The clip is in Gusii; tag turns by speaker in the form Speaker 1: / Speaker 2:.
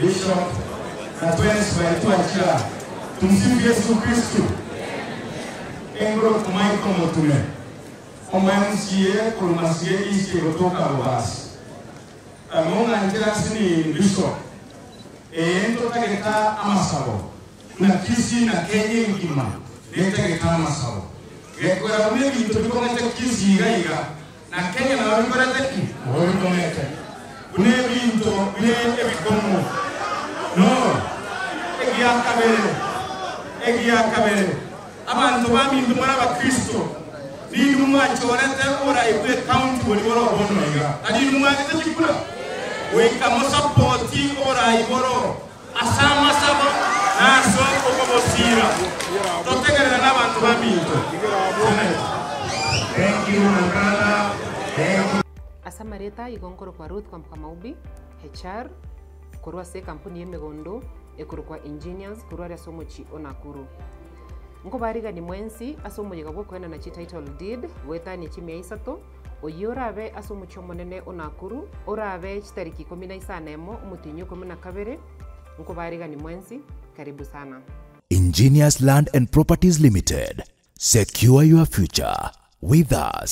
Speaker 1: Bishop na twensi baria twachire aa. Tumsifu Yesu Kristo. Engoro Michael Motume, omo MCA korwa Masige East egotoka Bobasi. Mong'anchera ase ni Bishop, ee ntotagete amasabo buna Kisii na Kenya engima netagete amasabo. Gekorera buna ebinto bikong'ete Kisii iga iga na Kenya nabo bikorete ki? Nabo bikong'ete. Buna ebinto bire ebikong'u. No egiakabere, egiakabere, abanto baminto more abakristo, ninwe mwachorete oborai bw'ecounty boria bore obono iga, na ninwe mwagete chikura, goika mosapoti oborai boro ase amasabo na ase okobosiira. Totegerere nabanto baminto. Senator.
Speaker 2: Thank you my brother. Thank you.
Speaker 3: Ase amarieta igo nkorokwa Ruth Kwamboka Maubi, HR, korwa ase ekampuni y'emegondo ekorokwa Engineers korwa aria ase omochie o Nakuru. Nkobarigani mwensi ase omoyega bw'okoenana chititle deed goetania chimia isato, oyio orabe ase omochie omonene o Nakuru, orabe chitariki ikomi na isano emo omotienyi o ikomi na kabere, nkobarigani mwensi, karibu sana.
Speaker 4: Engineers Land and Properties Limited, secure your future with us.